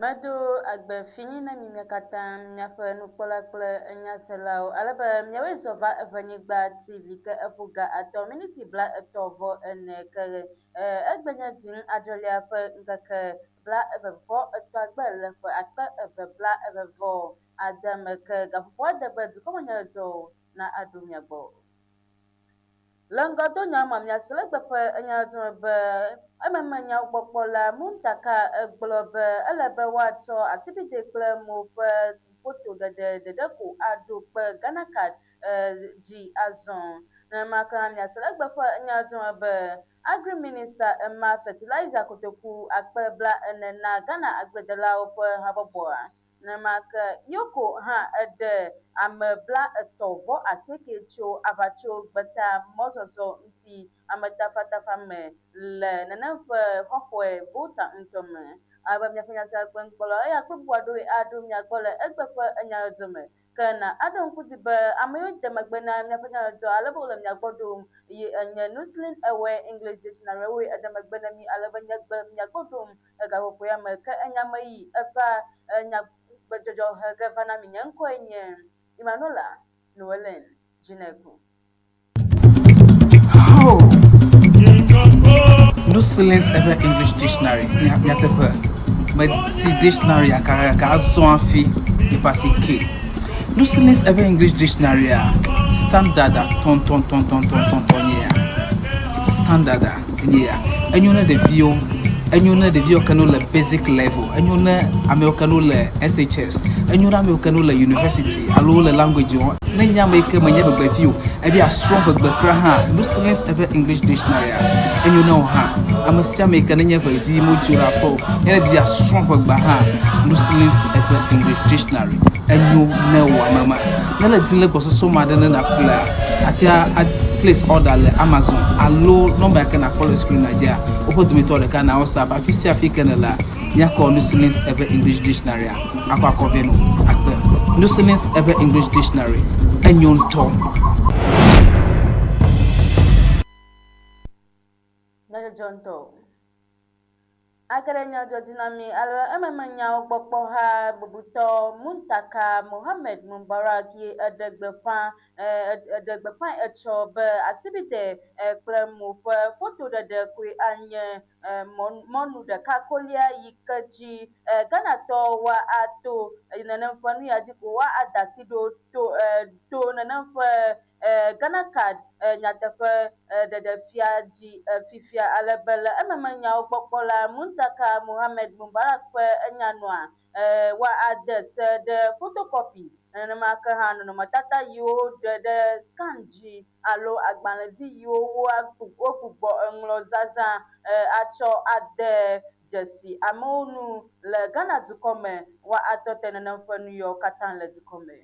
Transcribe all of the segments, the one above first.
Medo agbe finyi na mi mia katã, miaƒe nukpɔla kple nyaselawo, ale be miawoe zɔ va Eʋenyigba TV ke eƒo ga atɔ miniti bla etɔ vɔ ene ke e, egbe nye dzin adrelia ƒe ŋkeke bla eve vɔ etɔagbe le ƒe akpe eve bla eve vɔ ade me ke gaƒoƒoa de be dukɔmenyadzɔdzɔwo na aɖo mia gbɔ. Le ŋgɔdonya me miase le egbe ƒe nyadzɔdzɔ me be ememe nyawo gbɔkpɔla Muntaka gblɔ be ele be woatsɔ asibidɛ kple mo ƒe foto ɖeɖe ɖeɖe ko aɖo kpe Ghana Card dzi azɔ. Nenema ke hã miase le egbe ƒe nyadzɔdzɔ me be Agri Minister ema fertilizer kotoku akpe bla ene na Ghana agbledelawo ƒe habɔbɔa. Nenema ke Yoko hã eɖe ame blaetɔ̃ vɔ asieke tso aʋatso gbeta mɔzɔzɔ ŋuti ametafatafa me le nenem ƒe xɔxɔe Volta ŋutɔ me. Abe miaƒe nyasegbeŋkpɔla eya kple bubu aɖewoe aɖo mia gbɔ le egbe ƒe nyadzɔdzɔ me. Ke na aɖo ŋku dzi be ame yiwo de megbe na miaƒe nyadzɔdzɔ ale be wole mia gbɔ ɖom ye enye Nuslin Ewe English Dictionary woe ede megbe na mi ale be nye gbe mia gbɔ ɖom le gaƒoƒo ya me ke enya me yi eva enya gbedzɔdzɔ he ge va na mi. Nye ŋkɔe nye Emmanuela Noelen Dzineku. Oh! Nuslins eƒe English Dictionary nyateƒe meti dictionary kakaka azɔ hafi eƒe asi ke. Nuslins eƒe English Dictionary a standard a tɔntɔntɔntɔntɔntɔntɔ nye ya. Standard a enye ya. Enyo ne ɖeviwo, enyo ne ɖeviwo ke ne wole basic level, enyo ne amewo ke ne wole SHS, enyo ne amewo ke ne wole university alo wole language wɔm. Ne nye ame yi ke menye ʋegbevi o, ebe yeasrɔ̃ ʋegbe kura hã, Lucilins eƒe English Dictionary enyo ne wò hã. Ame sia ame yi ke nenye ʋevi modzo le aƒe o, ne edi be yeasrɔ̃ ʋegbea hã, Lucilins eƒe English Dictionary enyo ne wò ame ma. Ne le di le gbɔsɔsɔ me aɖe ne nàƒlea, àte a place order le Amazon alo nɔmba yi ke nàkpɔ le screen dzia, woƒe dometɔ ɖeka na WhatsApp. Afi sia afi ke nèlea, míakɔ Lucilins eƒe English Dictionary akɔ akɔ vɛ nɔ akpe. Lucilins eƒe English Dictionary enyo ŋutɔ. Nyadzɔdzɔ ŋutɔ. Age ɖe nyadzɔ dzi na mi ale ememe nyawo gbɔkpɔha bubutɔ Muntaka Mohammed Mubarak ye eɖe gbeƒã eɖe gbeƒãe etsɔ be asibide kple mo ƒe fotoɖeɖe koe anye mɔnu ɖeka kolia yi ke dzi Ghanatɔwo woato nenem ƒe nu ya dzi ko woada asi ɖo to to nenem ƒe Ghana Card nyateƒe ɖeɖefia dzi fifia ale be le ememe nyawo gbɔ kpɔla Muntaka Mohammed Mubarak ƒe nya nua, woade se ɖe photocopy nenema ke hã nɔnɔmetata yiwo woɖe ɖe scan dzi alo agbalẽvi yiwo wogbugbɔ ŋlɔ zazã atsɔ ade dzesi amewo nu le Ghana dukɔ me woatɔ te nenem ƒe nuyawo katã le dukɔ me.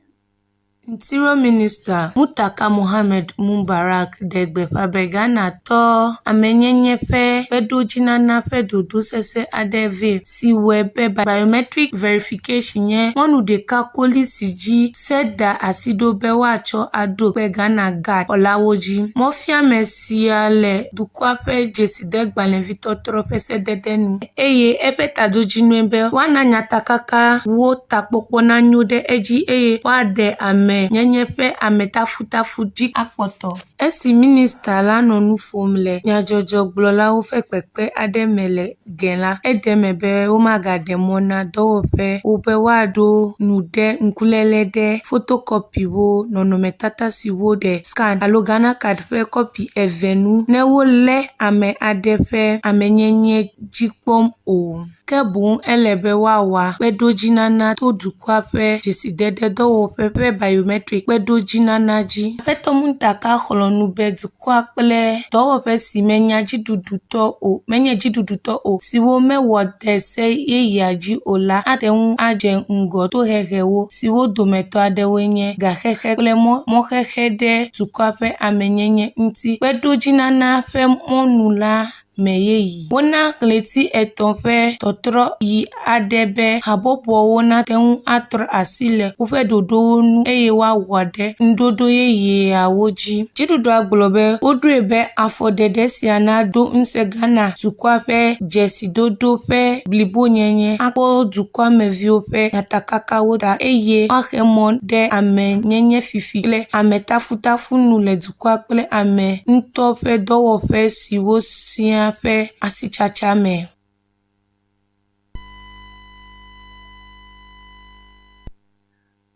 Interior Minister Muntaka Mohammed Mubarak ɖe gbeƒã be Ghana tɔ amenyenye ƒe kpeɖodzinana ƒe ɖoɖo sesẽ aɖe vɛ si wɔe be biometric verification nye mɔnu ɖeka kolia si dzi se da asi ɖo be woatsɔ aɖo kpe Ghana Card xɔlawo dzi. Mɔfiame sia le dukɔa ƒe dzesidegbalẽvitɔtrɔ ƒe sedede nu eye eƒe taɖodzinue be woana nyatakakawo takpɔkpɔ nanyo ɖe edzi eye woaɖe amenyenye ƒe ametafutafu dzi akpɔtɔ. Esi minista la nɔ nu ƒom le nyadzɔdzɔgblɔlawo ƒe kpekpe aɖe me le Gɛ la, eɖe eme be womagaɖe mɔ na dɔwɔƒewo be woaɖo nu ɖe ŋkuléle ɖe fotokɔpiwo, nɔnɔmetata si woɖe, scan alo Ghana card ƒe kɔpi eve nu ne wolé ame aɖe ƒe amenyenye dzi kpɔm o. Ke boŋ ele be woawɔ kpeɖodzinana to dukɔa ƒe dzesidededɔwɔƒe ƒe biometric kpeɖodzinana dzi. Aƒetɔ Muntaka xlɔ̃ nu be dukɔa kple dɔwɔƒe si menya dziɖuɖutɔ o menye dziɖuɖutɔ o siwo mewɔ de se yeyea dzi o la ate ŋu adze ŋgɔ tohehewo siwo dometɔ aɖewoe nye gaxexe kple mɔxexe ɖe dukɔa ƒe amenyenye ŋuti kpeɖodzinana ƒe mɔnu la me. me yeye. Wona ɣleti etɔ̃ ƒe tɔtrɔyi aɖe be habɔbɔwo nate ŋu atrɔ asi le woƒe ɖoɖowo ŋu eye woawɔ ɖe ŋuɖoɖo yeyeawo dzi. Dziɖuɖua gblɔ be woɖoe be afɔɖeɖe sia nado ŋusẽ Ghana dukɔa ƒe dzesidodo ƒe blibonyenye, akpɔ dukɔa me viwo ƒe nyatakakawo ta eye woaxe mɔ ɖe amenyenye fifi kple ametafutafu nu le dukɔa kple ame ŋutɔ ƒe dɔwɔƒe siwo siaa ƒe asitsatsa me.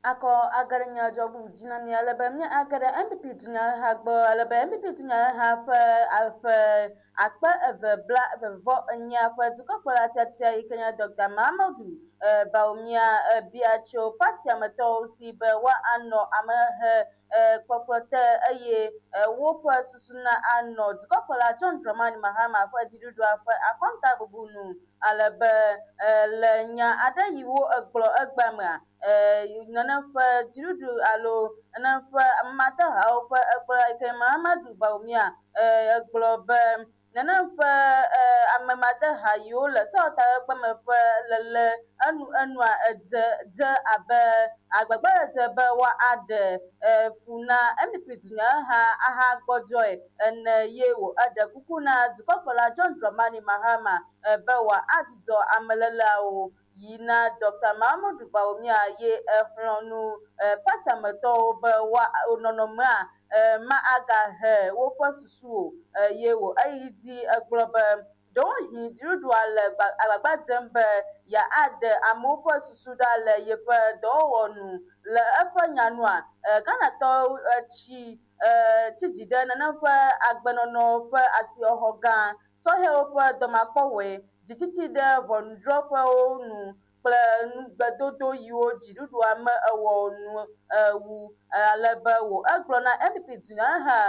Akɔ age ɖe nyadzɔ bubu dzi na mí ale be míage ɖe NPP dunyaheha gbɔ ale be NPP dunyaheha ƒe ƒe 2024 ƒe dukɔkplɔla tiatia yi ke nye Dɔkta Mahamudu Bawumia bia tso patia me tɔwo si be woanɔ amehehe kpɔkplɔ te eye woƒe susu na anɔ dukɔkplɔla John Dramani Mahama ƒe dziɖuɖua ƒe akɔntabubu nu ale be le nya aɖe yi wo egblɔ egbea mea, nenem ƒe dziɖuɖu alo nenem ƒe amehawo ƒe ekplɔla yi ke Mahamadou Bawumia egblɔ be nenem ƒe amemadeha yiwo le sewɔtakpekpe ƒe lele enu enua edze dze abe agbagbadzedze be woaɖe fu na NPP dunyaheha ahagbɔdzɔe ene ye wò eɖe kuku na dukɔkplɔla John Dramani Mahama be wòadzudzɔ ameleleawo yi na Dɔkta Mahamudu Bawumia ye exlɔ̃ nu patia me tɔwo be woa nɔnɔmea ma agahe woƒe susu o ye wò eyi dzi egblɔ be ɖewohĩ dziɖuɖua le agbagba dzem be yeaɖe amewo ƒe susu ɖa le yeƒe dɔwɔwɔ nu. Le eƒe nya nua, Ghanatɔwo tsi tsi dzi ɖe nenem ƒe agbenɔnɔ ƒe asixɔxɔ gã, sɔhɛwo ƒe dɔmakpɔwɔe, dzitsitsi ɖe ʋɔnudrɔ̃ƒewo nu kple nugbedodo yiwo dziɖuɖua me ewɔ nu wu ale be wò egblɔ na NPP dunyaheha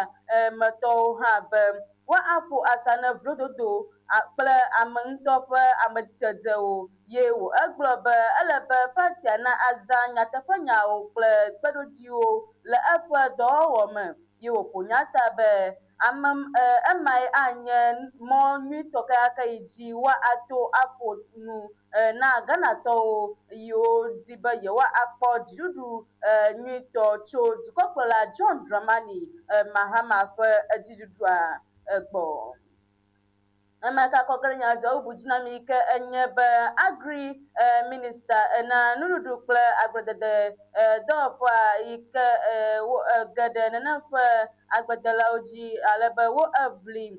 me tɔwo hã be woaƒo asa ne vlododo kple ame ŋutɔ ƒe amedzidzewo ye wò egblɔ be ele be patia na azã nyateƒenyawo kple kpeɖodziwo le eƒe dɔwɔwɔ me ye wòƒo nya ta be ame emae anye mɔ nyuitɔ kekeake yi dzi woato aƒo nu na Ghanatɔwo yiwo di be yewoakpɔ dziɖuɖu nyuitɔ tso dukɔkplɔla John Dramani Mahama ƒe dziɖuɖua gbɔ. Ame ka kɔ ke ɖe nyadzɔ bubu dzi na mi ke enye be Agri Minister na nuɖuɖu kple agbledede dɔwɔƒea yi ke wo geɖe nenem ƒe agbledelawo dzi ale be wo eʋli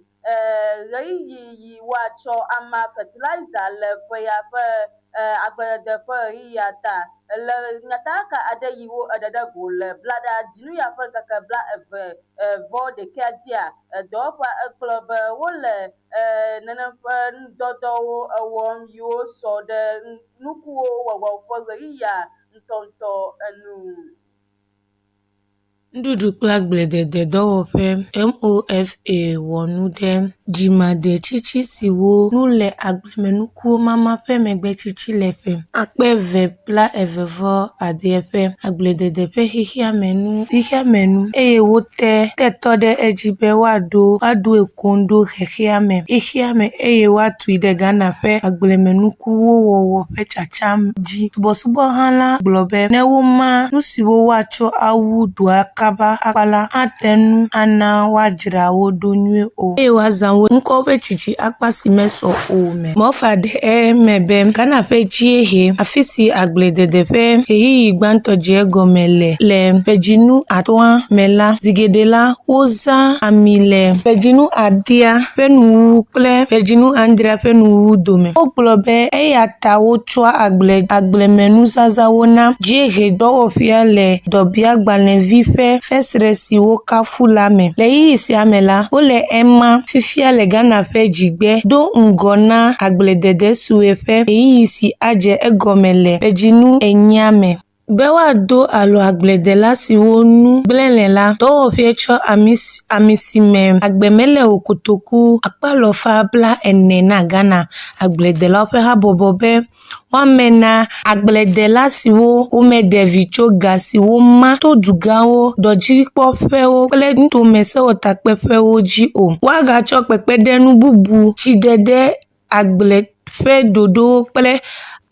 ɣeyiɣi yi woatsɔ ama fertilizer le ƒe ya ƒe agbledede ƒe ɣeyiɣia ta. Le nyatakaka aɖe yi wo eɖe ɖe go le blaɖa dzinu ya ƒe ŋkeke 21 dzia, dɔwɔƒea egblɔ be wole nenem ƒe nudɔdɔwo ewɔm yiwo sɔ ɖe nukuwo wɔwɔ ƒe ɣeyiɣia ŋutɔŋutɔ enu. Nuɖuɖu kple agbledede dɔwɔƒe MOFA wɔ nu ɖe dzimaɖitsitsi siwo nu le agblemenukuwo mama ƒe megbetsitsi le ƒe 2026 ƒe agbledede ƒe xexeame nu xexeame nu eye wote te tɔ ɖe edzi be woaɖo woaɖoe koŋ ɖo xexeame xexeame eye woatui ɖe Ghana ƒe agblemenukuwo wɔwɔ ƒe tsatsam dzi. Subɔsubɔha la gblɔ be ne woma nu siwo woatsɔ awu dɔa kaba akpa la ate ŋu ana woadzra wo ɖo nyuie o eye woazã wo ŋkɔ ƒe tsitsi akpa si mesɔ o me. Mɔfa ɖe eme be Ghana ƒe dziehe afi si agbledede ƒe ɣeyiɣi gbãtɔ dze egɔme le le ƒedzinu atɔ̃a me la, zi geɖe la wozã ami le ƒedzinu adea ƒe nuwuwu kple ƒedzinu adrea ƒe nuwuwu dome. Wogblɔ be eya ta wotsɔa agble agblemenuzazãwo na dziehe dɔwɔƒea le dɔbiagbalẽvi ƒe fesre si wokafu la me. Le ɣeyiɣi sia me la, wole ema fifia le Ghana ƒe dzigbe do ŋgɔ na agbledede sue ƒe ɣeyiɣi si adze egɔme le ƒedzinu enyia me. Be woado alɔ agbledela siwo nu gblẽ le la, dɔwɔƒea tsɔ ami si me agbe mele o kotoku akpe alafa blaene na Ghana agbledelawo ƒe habɔbɔ be woame na agbledela siwo womeɖe vi tso ga si woma to dugãwo, dɔdzikpɔƒewo kple nutome sewɔtakpeƒewo dzi o. Woagatsɔ kpekpeɖeŋu bubu tsidede agble ƒe ɖoɖowo kple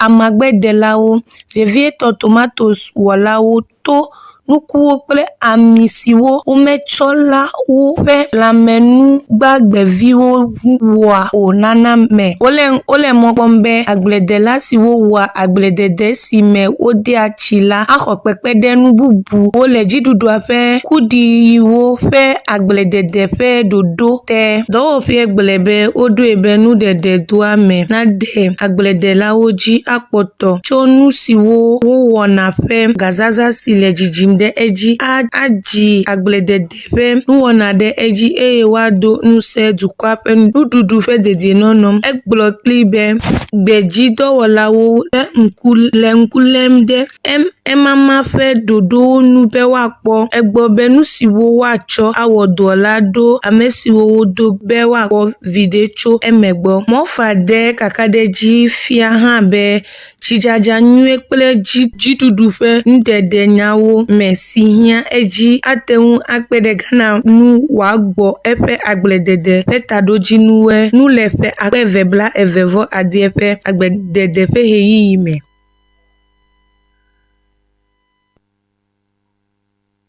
amagbedelawo, vevietɔ tomatosiwɔlawo to nukuwo kple ami siwo wometsɔ la woƒe lãmenugbagbeviwo wɔa o nana me. Wole mɔ kpɔm be agbledela siwo wɔa agbledede si me wodea tsi la axɔ kpekpeɖeŋu bubuwo le dziɖuɖua ƒe kuɖiɣiwo ƒe agbledede ƒe ɖoɖo te. Dɔwɔƒea gblɔ be woɖoe be nuɖeɖedɔa me naɖe agbledelawo dzi akpɔtɔ tso nu siwo wowɔna ƒe gazazã si le dzidzim ɖe edzi, adzi agbledede ƒe nuwɔna ɖe edzi eye woado ŋusẽ dukɔa ƒe nuɖuɖu ƒe dedienɔnɔ. Egblɔ kpli be gbedzidɔwɔlawo le ŋku lém ɖe emama ƒe ɖoɖowo nu be woakpɔ egbɔ be nu siwo woatsɔ awɔ dɔ la ɖo ame siwo wodo be woakpɔ viɖe tso eme gbɔ. Mɔfa ɖe kakaɖedzi fia hã be tsidzadza nyuie kple dziɖuɖu ƒe nuɖeɖenyawo me si hiã edzi ate ŋu akpe ɖe Ghana ŋu wòagbɔ eƒe agbledede ƒe taɖodzinuwo nu le ƒe akpe eve blaeve vɔ ade ƒe agbledede ƒe ɣeyiɣi me.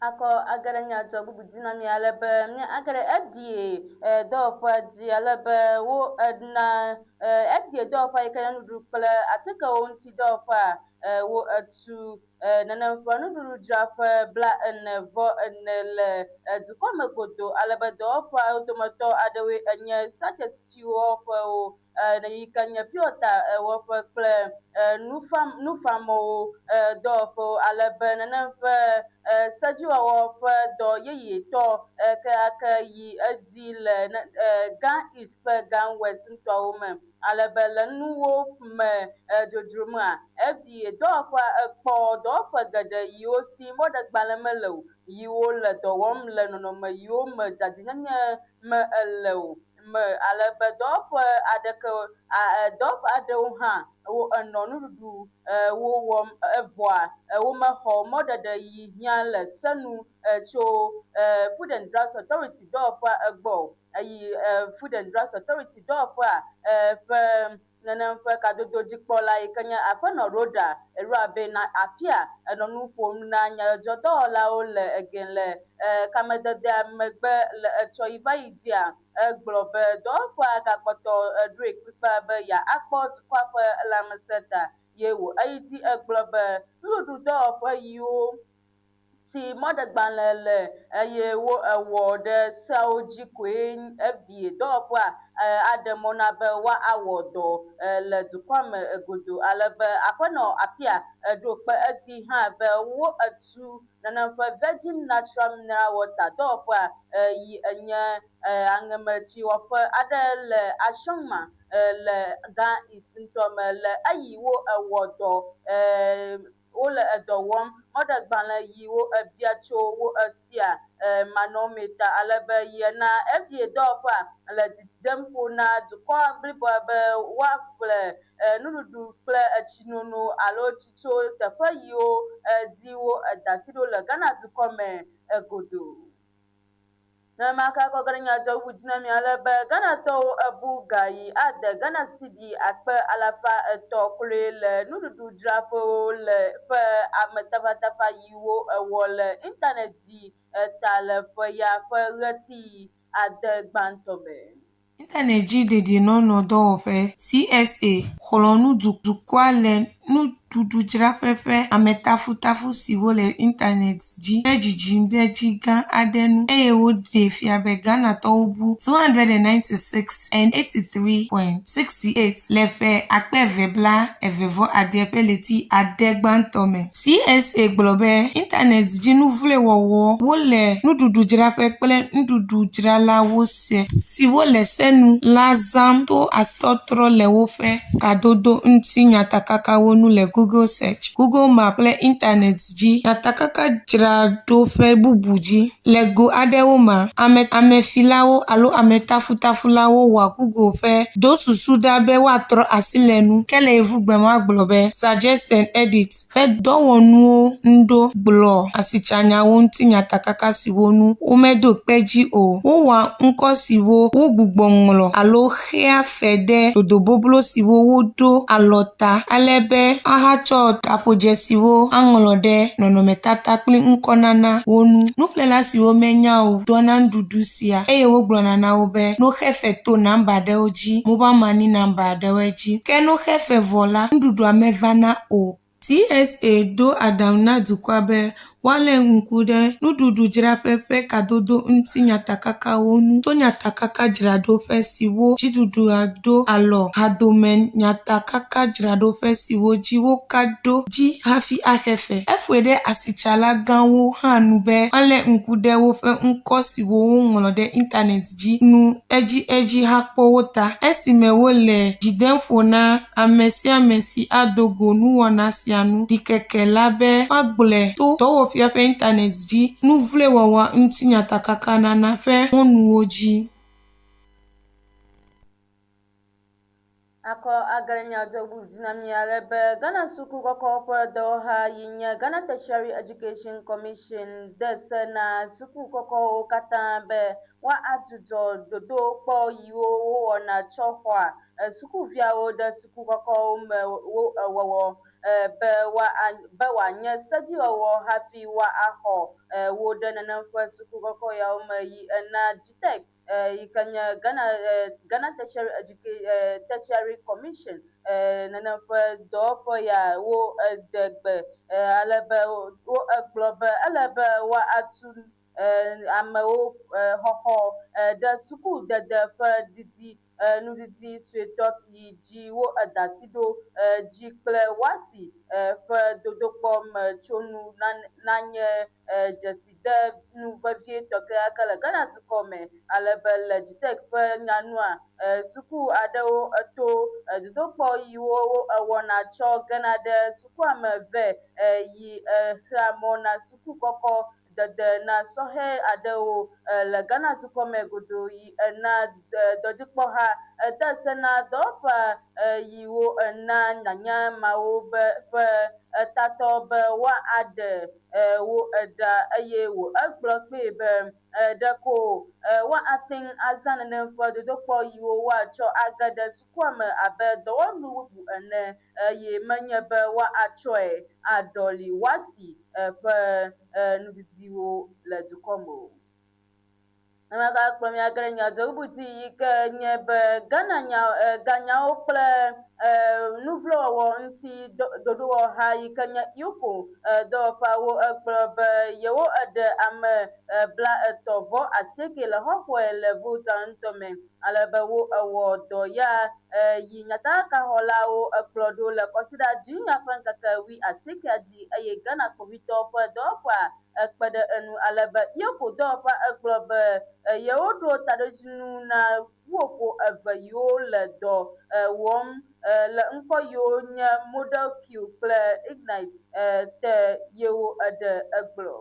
Akɔ age ɖe nyadzɔ bubu dzi na mi ale be mía age ɖe FDA dɔwɔƒea dzi ale be wo ena FDA dɔwɔƒea yi ke nye nuɖuɖu kple atikewo ŋuti dɔwɔƒea wo etu nenem ƒe nuɖuɖudzraƒe blaene vɔ ene le dukɔ me godoo ale be dɔwɔƒeawo dometɔ aɖewoe enye sachet-tsiwɔƒewo yi ke nye pure water wɔƒe kple nufamɔwo dɔwɔƒewo ale be nenem ƒe sedziwɔwɔ ƒe dɔ yeyetɔ keake yi edzi le Ga East kple Ga West ŋutɔwo me ale be le nuwo me dzodzro mea, FDA dɔwɔƒea ekpɔ dɔwɔƒe geɖe yiwo si mɔɖegbalẽ mele o yiwo le dɔ wɔm le nɔnɔme yiwo me dzadzɛnyenye me ele o me ale be dɔwɔƒe aɖeke dɔwɔƒe aɖewo hã wo enɔ nuɖuɖu wo wɔm evɔa womexɔ mɔɖeɖe yi hiã le senu tso Food and Drugs Authority dɔwɔƒea egbɔ o eye Food and Drugs Authority dɔwɔƒea ƒe nenem ƒe kadododzikpɔla yi ke nye Aƒenɔ Rhoda Eruabena Apia enɔ nu ƒom na nyadzɔdzɔdɔwɔlawo le ege le kamededea megbe le etsɔ yi va yi dzia egblɔ be dɔwɔƒea gakpɔtɔ ɖoe kplikpaa be yeakpɔ dukɔa ƒe lãmesẽ ta ye wò eyi dzi egblɔ be nuɖuɖudɔwɔƒe yiwo si mɔɖegbalẽ le eye wo ewɔ ɖe seawo dzi koe FDA dɔwɔƒea aɖe mɔ na be woawɔ dɔ le dukɔa me godoo ale be Aƒenɔ Apia ɖo kpe edzi hã be wo etu nenem ƒe Virgin Natural Mineral Water dɔwɔƒea yi enye aŋemetsiwɔƒe aɖe le Ashongman le Ga East ŋutɔ me le eyi wo ewɔ dɔ wole edɔ wɔm mɔɖegbalẽ yiwo ebia tso wo esia manɔmee ta ale be yena FDA dɔwɔƒea le didem ƒo na dukɔ bliboa be woaƒle nuɖuɖu kple etsinono alo tsi tso teƒe yiwo dzi wo eda asi ɖo le Ghana dukɔ me godoo. Nenema ke akɔ ge ɖe nyadzɔŋu dzi na mi ale be Ghanatɔwo ebu ga yi ade Ghana cedi akpe alafa etɔ̃ kloe le nuɖuɖudzraƒewo le ƒe ametafatafa yiwo ewɔ le internet dzi ta le ƒe ya ƒe ɣleti ade gbãtɔ me. Internet dzi dedienɔnɔ dɔwɔƒe (CSA) xlɔ̃ nu dukɔa le nuɖuɖudzraƒe ƒe ametafutafu siwo le Internet dzi ƒe dzidziɖedzi gã aɖe nu eye wòɖee fia be Ghanatɔwo bu $296.83.68 le ƒe akpe eve blaeve-vɔ-ade ƒe ɣleti ade gbãtɔ me. CSA gblɔ be Internet dzi nuvlowɔwɔwo le nuɖuɖudzraƒe kple nuɖuɖudzralawo siwo le se nu la zãm to asitɔtrɔ le woƒe kadodo ŋuti nyatakakawo ŋu le Google. Google Search, Google Map kple Internet dzi nyatakakadzraɖoƒe bubu dzi. Le go aɖewo mea, ame amefilawo alo ametafutafulawo wɔa Google ƒe do susu ɖa be woatrɔ asi le nu ke le yevugbe me woagblɔ be suggest and edit ƒe dɔwɔnuwo ŋuɖo gblɔ asitsanyawo ŋuti nyatakaka siwo nu womeɖo kpe edzi o. Wowɔa ŋkɔ siwo wogbugbɔ ŋlɔ alo xea fe ɖe ɖoɖo boblo siwo woɖo alɔ ta ale be woahatsɔ kaƒodzesiwo aŋlɔ ɖe nɔnɔmetata kple ŋkɔnana wo ŋu. Nuƒlela siwo menya o dɔna nuɖuɖu sia eye wogblɔna na wo be ne woxe fe to nɔmba aɖewo dzi, mobile money nɔmba aɖewoe dzi. Ke ne woxe fe vɔ la, nuɖuɖua mevana o. TSA ɖo aɖaŋu na dukɔa be woalé ŋku ɖe nuɖuɖudzraƒe ƒe kadodo ŋuti nyatakakawo ŋu to nyatakakadzraɖoƒe siwo dziɖuɖua ɖo alo hadomenyatakakadzraɖoƒe siwo dzi woka ɖo dzi hafi axe fe. Eƒoe ɖe asitsala gãwo hã nu be woalé ŋku ɖe woƒe ŋkɔ siwo woŋlɔ ɖe Internet dzi nu edziedzi hakpɔ wo ta esime wole dzi dem ƒo na ame sia ame si ado go nuwɔna sia nu ɖikeke la be woagblɔe to dɔwɔƒea ƒe Internet dzi nu vloe wɔwɔ ŋuti nyatakakanana ƒe mɔnuwo dzi. Akɔ agbalẽnya dɔbu dzi na mi ale be Ghana Suku Kɔkɔwo ƒe Dɔwɔha yi nye Ghana Tertiary Education Commission de se na suku kɔkɔwo katã be woadzudzɔ dodokpɔ yiwo wowɔna tsɔ xɔa sukuviawo ɖe suku kɔkɔwo me wo wɔwɔ be woa be wòanye sedziwɔwɔ hafi woaxɔ wo ɖe nenem ƒe suku kɔkɔ yawo me yi ena GTEC yi ke nye Ghana Ghana Tertiary Educa Tertiary Commission nenem ƒe dɔwɔƒe ya wo ɖe gbe ale be wo egblɔ be ele be woatu amewo xɔxɔ ɖe sukudede ƒe didi nudidi suetɔ yi dzi wo eda asi ɖo dzi kple woasi ƒe dodokpɔ me tsonu nanye dzeside nu vevietɔ kekeake le Ghana dukɔ me ale be le GTEC ƒe nyanua suku aɖewo to dodokpɔ yiwo ewɔna tsɔ gena ɖe sukua me vɛ yi xea mɔ na suku kɔkɔ dede na sɔhɛ aɖewo le Ghana dukɔ me godoo yi ena dɔdzikpɔha de se na dɔwɔƒe yiwo ena nyanya mawo be ƒe tatɔ be woaɖe wo ɖa eye wò egblɔ kpee be ɖeko woate ŋu azã nenem ƒe dodokpɔ yiwo woatsɔ age ɖe sukua me abe dɔwɔnu bubu ene eye menye be woatsɔe aɖɔli woasi ƒe nudidiwo le dukɔ me o. Nenema kplɔ mía ge ɖe nyadzɔ bubu dzi yi ke nye be Ghana nya ganyawo kple nuvlowɔwɔ ŋuti ɖoɖowɔha yi ke nye EOCO dɔwɔƒeawo egblɔ be yewo eɖe ame 38 le xɔxɔe le Volta ŋutɔ me ale be wo ewɔ dɔ ya yi nyatakakaxɔlawo ekplɔ ɖo le kɔsiɖa dzinya ƒe ŋkeke 80 dzi eye Ghana kpovitɔwo ƒe dɔwɔƒea ekpe ɖe enu ale be EOCO dɔwɔƒea egblɔ be yewoɖo taɖodzinu na ƒuƒoƒo eve yiwo le dɔ wɔm le ŋkɔ yiwo nye Model Q kple Ignite te yewo eɖe egblɔ.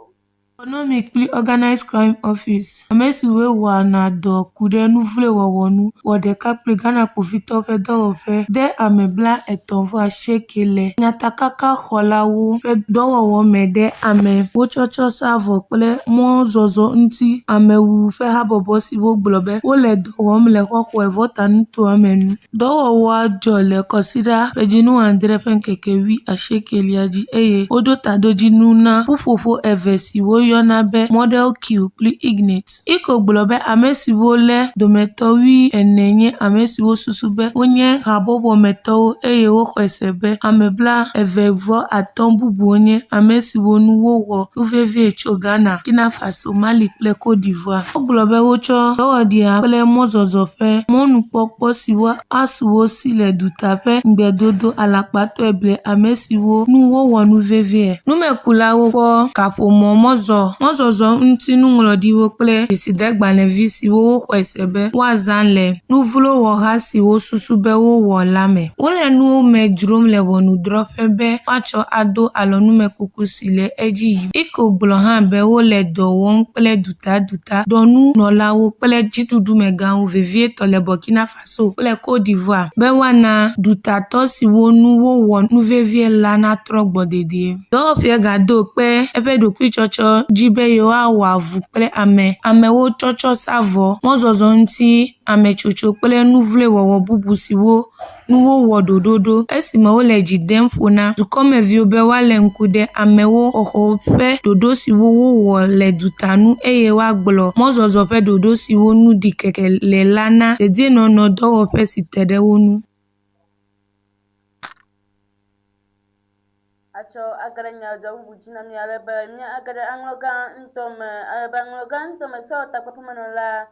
Economic kple Organized Crime Office, ame siwoe wɔna dɔ ku ɖe nu vloe wɔwɔ ŋu wɔ ɖeka kple Ghana kpovitɔwo ƒe dɔwɔƒe de ame 38 le nyatakakaxɔlawo ƒe dɔwɔwɔ me ɖe amewo tsɔtsɔ sa vɔ kple mɔzɔzɔ ŋuti amewuwu ƒe habɔbɔ siwo gblɔ be wole dɔ wɔm le xɔxɔe Volta nutoa me ŋu. Dɔwɔwɔa dzɔ le kɔsiɖa ƒe dzinu adre ƒe ŋkeke 80lia dzi eye woɖo taɖodzinu na ƒuƒoƒo eve si woyɔna be Model Q kple Ignite. Iko gblɔ be ame siwo lé dometɔ 40 nye ame siwo susu be wonye habɔbɔmetɔwo eye woxɔe se be ame 52 bubuwo nye ame siwo nu wowɔ nuvevie tso Ghana, Burkina Faso, Mali kple Côte d'Ivoire. Wogblɔ be wotsɔ dɔwɔɖia kple mɔzɔzɔ ƒe mɔnukpɔkpɔ siwo asu wo si le duta ƒe ŋugbedodo alakpatɔe ble ame siwo nu wowɔ nuvevie. Numekulawo kpɔ kaƒomɔ mɔzɔlawo. Wozɔ mɔzɔzɔ ŋuti nuŋlɔɖiwo kple dzesidegbalẽvi siwo woxɔe se be woazã le nuvlowɔha si wosusu be wowɔ la me. Wole nuwo me dzrom le ʋɔnudrɔ̃ƒe be woatsɔ ado alɔ numekuku si le edzi yim. Iko gblɔ hã be wole dɔ wɔm kple dutaduta dɔnunɔlawo kple dziɖuɖumegãwo, vevietɔ le Burkina Faso kple Côte d'Ivoire, be woana dutatɔ siwo ŋu wowɔ nuvevie la natrɔ gbɔ dedie. Dɔwɔƒea gaɖo kpe eƒe ɖokuitsɔtsɔ dzi be yewoawɔ avu kple ame, amewo tsɔtsɔ sa vɔ, mɔzɔzɔ ŋuti ametsotso kple nu vloe wɔwɔ bubu siwo nu wowɔ ɖoɖo ɖo esime wole dzi dem ƒo na dukɔmeviwo be woalé ŋku ɖe amewo xɔxɔ ƒe ɖoɖo siwo wowɔ le duta ŋu eye woagblɔ mɔzɔzɔ ƒe ɖoɖo siwo ŋu ɖikeke le la na dedienɔnɔ dɔwɔƒe si te ɖe wo ŋu. Atsɔ age ɖe nyadzɔ bubu dzi na mí ale be míage ɖe aŋlɔgã ŋutɔ me. Ale be aŋlɔgã ŋutɔ me sewɔtakpeƒemenɔla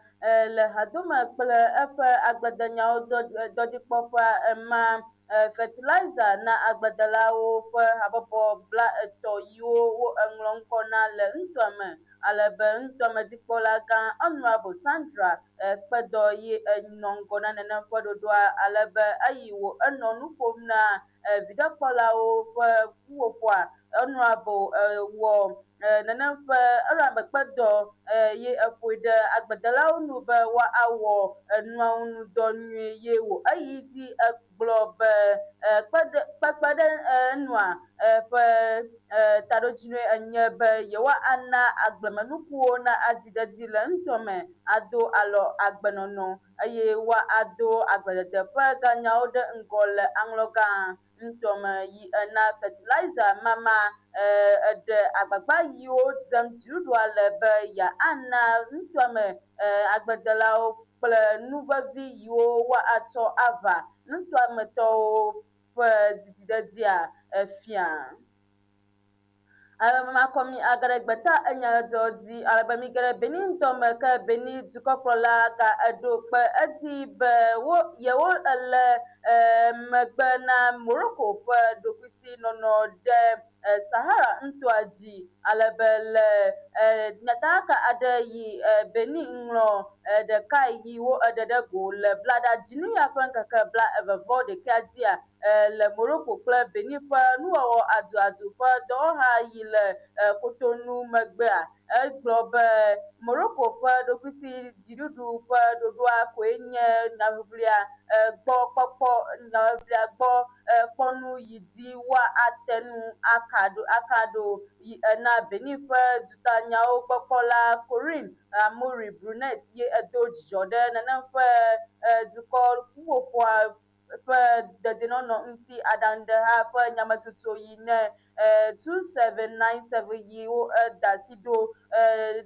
le hadome kple eƒe agbledenyawo dɔdzikpɔƒea ema fertilizer na agbledelawo ƒe habɔbɔ 30 yiwo wo eŋlɔ ŋkɔ na le ŋutɔa me. Ale be ŋutɔa me dzikpɔla gã Honorable Sandra kpedɔ ye enɔ ŋgɔ na nenem ƒe ɖoɖoa ale be eyi wo enɔ nu ƒom na viɖekpɔlawo ƒe ƒuƒoƒoa Honorable wɔ nenem ƒe eɖo kpedɔ ye eƒoe ɖe agbledelawo nu be woawɔ enuawo ŋu dɔ nyuie ye wo eyi dzi egblɔ be kpekpe ɖe enua ƒe taɖodzinue enye be yewoana agblemenukuwo na adzi ɖe edzi le ŋutɔ me ado alɔ agbenɔnɔ eye woado agbledede ƒe ganyawo ɖe ŋgɔ le aŋlɔgã ŋutɔ me yi ena fertilizer mama eɖe agbagba yiwo dzem dziɖuɖua le be yeana ŋutɔa me agbledelawo kple nu vevi yiwo woatsɔ ava ŋutɔa me tɔwo ƒe didiɖedzia fia. Ale be makɔ mi age ɖe gbeta enyadzɔ dzi ale be mi ge ɖe Benin ŋutɔ me ke Benin dukɔkplɔla ga eɖo kpe edzi be wo yewo ele megbe na Morocco ƒe ɖokuisinɔnɔ ɖe Sahara ŋutɔa dzi ale be le nyatakaka aɖe yi Benin ŋlɔ ɖekae yi wo eɖe ɖe go le blaɖa-dzinuya ƒe ŋkeke 21 dzia le Morocco kple Benin ƒe nuwɔwɔ aduadu ƒe dɔwɔha yi le Cotonou megbea, egblɔ be Morocco ƒe ɖokuisi dziɖuɖu ƒe ɖoɖoa koe nye nyaʋiʋlia gbɔ kpɔkpɔ nyaʋiʋlia gbɔ kpɔnu yi dzi woate ŋu aka ɖo yi ena Benin ƒe dutanyawo gbɔkpɔla Corinne Amaury Brunet ye edo dzidzɔ ɖe nenem ƒe dukɔ ƒuƒoƒoa ƒe dedienɔnɔ ŋuti aɖaŋuɖeha ƒe nyametsotso yi ne 2797 yi wo eda asi ɖo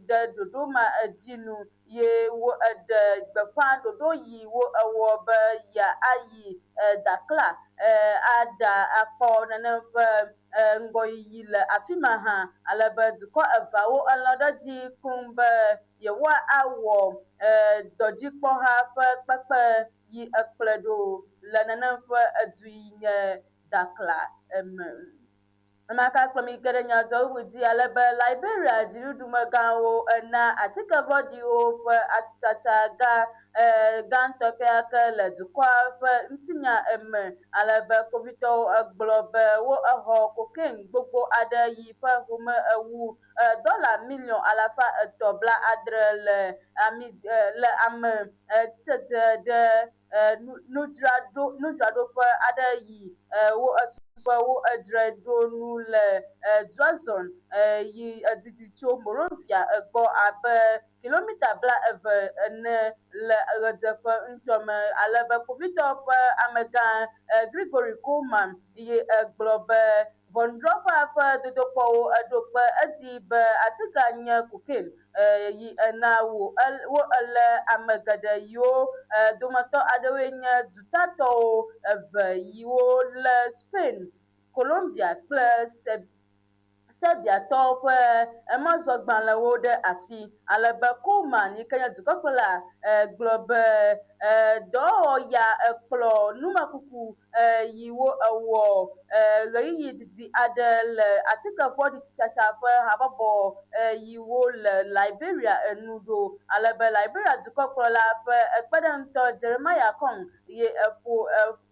ɖe ɖoɖo ma dzi nu ye wo eɖe gbeƒã ɖoɖo yi wo ewɔ be yeayi Dakla aɖa akpɔ nenem ƒe ŋgɔyiyi le afi ma hã ale be dukɔ eveawo elɔ̃ ɖe edzi koŋ be yewoawɔ dɔdzikpɔha ƒe kpekpe yi ekplɔe ɖo le nenem ƒe edu yi nye Dakla me. Ame ka kplɔ mi ge ɖe nyadzɔwuwu dzi ale be Liberia dziɖuɖumegãwo ena atike vɔ̃ɖiwo ƒe asitsatsa gã gãtɔ kekeake le dukɔa ƒe ŋutinya me ale be kpovitɔwo egblɔ be wo exɔ cocaine gbogbo aɖe yi ƒe home ewu dɔla miliɔn 370 le ami le ame tete ɖe nudzraɖoƒe aɖe yi wo esusu wo edzrae ɖo nu le Dwazon yi didi tso Monrovia gbɔ abe kilomita 20 ene le ɣedzeƒe ŋutɔ me ale be kpovitɔ ƒe amegã Gregory Coleman ye egblɔ be ʋɔnudrɔ̃ƒea ƒe dodokpɔwo eɖo kpe edzi be atikea nye cocaine yi ena wo wo ele ame geɖe yiwo dometɔ aɖewoe nye dutatɔwo eve yiwo le Spain, Colombia kple Serbiatɔwo ƒe emɔzɔgbalẽwo ɖe asi ale be Coleman yi ke nye dukɔkplɔla gblɔ be Dɔwɔwɔ ya ekplɔ numekuku yi wo ewɔ ɣeyiɣi didi aɖe le atike vɔ̃ɖi sitsatsa ƒe habɔbɔ yiwo le Liberia enu ɖo. Ale be Liberia dukɔkplɔla ƒe kpeɖeŋutɔ Jeremiah Kong ye eƒo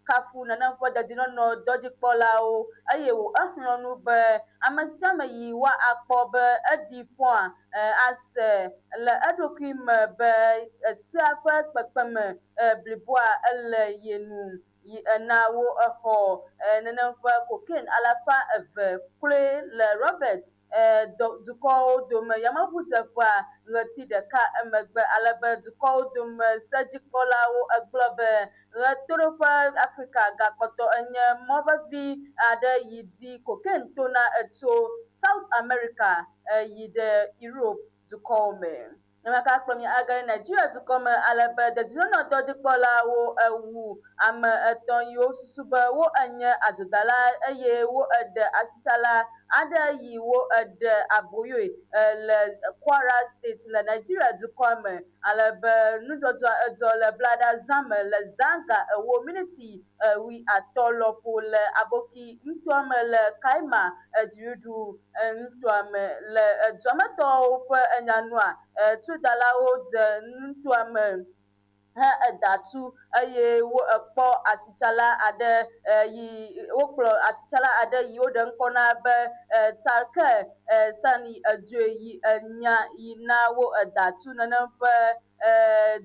kafu nenem ƒe dedienɔnɔ dɔdzikpɔlawo eye wò exlɔ̃ nu be ame sia ame yi woakpɔ be eɖi fɔa ase le eɖokui me be esea ƒe kpekpeme bliboa ele ye nu yi ena wo exɔ nenem ƒe cocaine 200 kloe le Robert dukɔwo dome yameʋudzeƒea ɣleti ɖeka emegbe. Ale be dukɔwo dome sedzikpɔlawo egblɔ be Ɣetoɖoƒe Afrika gakpɔtɔ enye mɔ vevi aɖe yi dzi cocaine tona etso South America yi ɖe Europe dukɔwo me. Nemaka kplɔ mi age ɖe Nigeria dukɔ me ale be dedienɔnɔ dɔdzikpɔlawo ewu ame etɔ̃ yiwo susu be wo enye adzodala eye wo eɖe asitsala aɖe yi wo eɖe aboyoe le Kwara State le Nigeria dukɔa me. Ale be nudzɔdzɔa edzɔ le blaɖa zã me le zã ga ewo miniti 50 lɔƒo le Aboki nutoa me le Kaima dziɖuɖu nutoa me. Le duametɔwo ƒe enyanua, tudalawo dze nutoa me he eda tu eye wo ekpɔ asitsala aɖe yi wokplɔ asitsala aɖe yi woɖe ŋkɔ na be Tarke Sani edzoe yi enya yi na wo eda tu nenem ƒe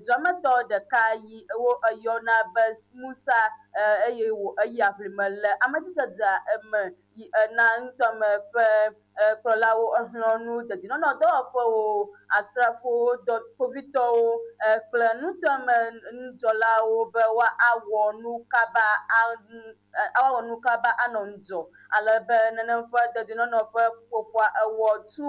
duametɔ ɖeka yi wo eyɔna be Musa eye wo eyi aʋlime le amedzidzedzea eme yi ena ŋutɔme ƒe kplɔlawo exlɔ̃ nu dedienɔnɔ dɔwɔƒewo, asrafowo, dɔ kpovitɔwo kple nutɔme nudzɔlawo be woawɔ nu kaba awɔ nu kaba anɔ ŋudzɔ ale be nenem ƒe dedienɔnɔ ƒe ƒuƒoƒoa ewɔ tu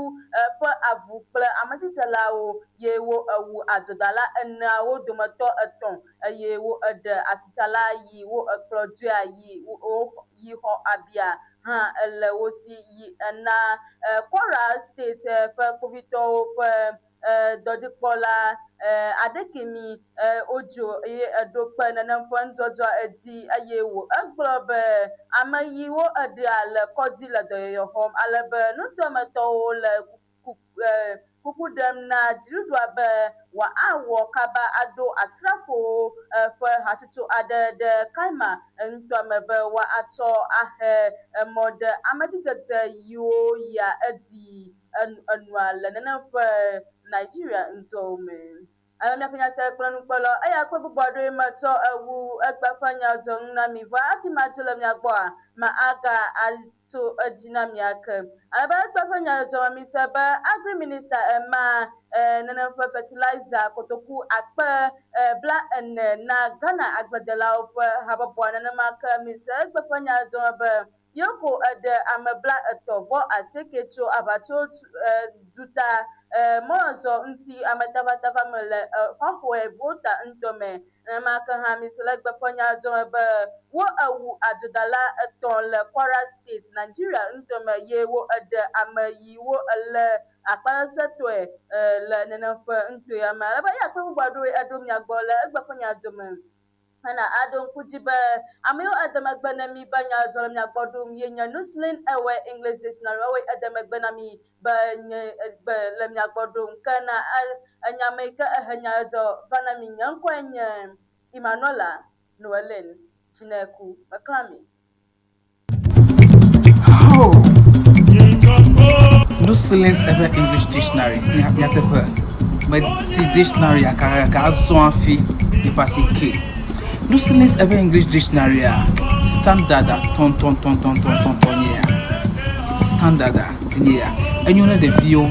ƒe avu kple amedzidzelawo ye wo ewu adzodala eneawo dometɔ etɔ̃ eye wo eɖe asitsala yi wo ekplɔ dzoea yi wo yi xɔ abia hã ele wo si yi ena Kwara State ƒe kpovitɔwo ƒe dɔdzikpɔla Adekemi Ojo ye eɖo kpe nenem ƒe nudzɔdzɔa edzi eye wò egblɔ be ame yiwo eɖea le kɔdzi le dɔyɔyɔ xɔm ale be nutoametɔwo le kuku ɖem na dziɖuɖua be wòawɔ kaba aɖo asrafowo ƒe hatsotso aɖe ɖe Kaima nutoa me be woatsɔ ahe emɔ ɖe amedzidzedze yiwo yia edzi enua le nenem ƒe Nigeria ŋutɔwo me. Ale míaƒe nyase kple nukpɔlɔ eya kple bubu aɖewoe metsɔ ewu egbe ƒe nya dzɔ ŋu na mi. Vɔa hafi madzo le mia gbɔa, ma aga atso edzi na mi ake. Ale be egbe ƒe nya dzɔ me mi se be Agri Minister ema nenem ƒe fertilizer kotoku 40,000 na Ghana agbledelawo ƒe habɔbɔa. Nenema ke mi se egbe ƒe nya dzɔ me be Yoko eɖe ame 38 tso aʋatso duta mɔzɔzɔ ŋuti ametafatafa me le xɔxɔe Volta ŋutɔ me. Nenema ke hã mise le egbe ƒe nya dzɔ me be wo ewu adzodala etɔ̃ le Kwara State, Nigeria ŋutɔ me ye wo eɖe ame yi wo elé akpasesẽtɔe le nenem ƒe ŋutɔea me. Ale be eya kple bubu aɖewoe eɖo mia gbɔ le egbe ƒe nya dome. Hena aɖo ŋku dzi be ame yiwo ede megbe na mi be nya dzɔ le mia gbɔ ɖum ye nye Nuslin Ewe English Dictionary. Woawoe ede megbe na mi be nye gbe le mia gbɔ ɖum. Ke na enya me yi ke ehe nya dzɔ va na mi. Nye ŋkɔe nye Emmanuela Noeline Chineku. Meklã mi. Oh. Nuslins eƒe English Dictionary nyateƒe meti dictionary aka azɔ hafi yeƒe asi ke. Nuslins eƒe English Dictionary a standard a tɔntɔntɔntɔntɔntɔn nye ya. Standard a nye ya. Enyo ne ɖeviwo,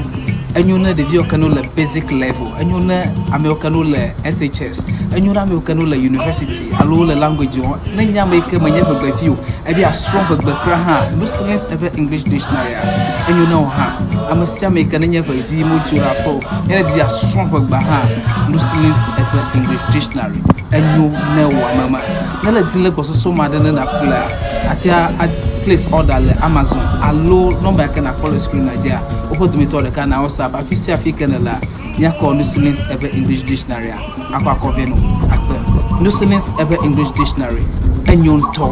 enyo ne ɖeviwo ke no le basic level, enyo ne amewo ke no le SHS, enyo ne amewo ke no le university alo wole language wɔm. Ne nye ame yi ke menye ʋegbevi o, ebe yeasrɔ̃ ʋegbe kura hã, Nuslins eƒe English Dictionary a enyo ne wò hã. Ame sia ame yi ke nenye ʋevi modzo ɖe aƒe o, ne edi be yeasrɔ̃ ʋegbea hã, Nuslins eƒe English Dictionary enyo ne wò ame ma. Ne le di le gbɔsɔsɔ me aɖe ne nàƒlea, àte a place order le Amazon alo nɔmba yi ke nàkpɔ le screen-a dzia, woƒe dometɔ ɖeka na WhatsApp. Afi sia afi ke nèlea, Míakɔ Nusilins Ewe English Dictionary-a akɔ akɔ vɛ nɔ akpe. Nusilins Ewe English Dictionary, enyo ŋutɔ.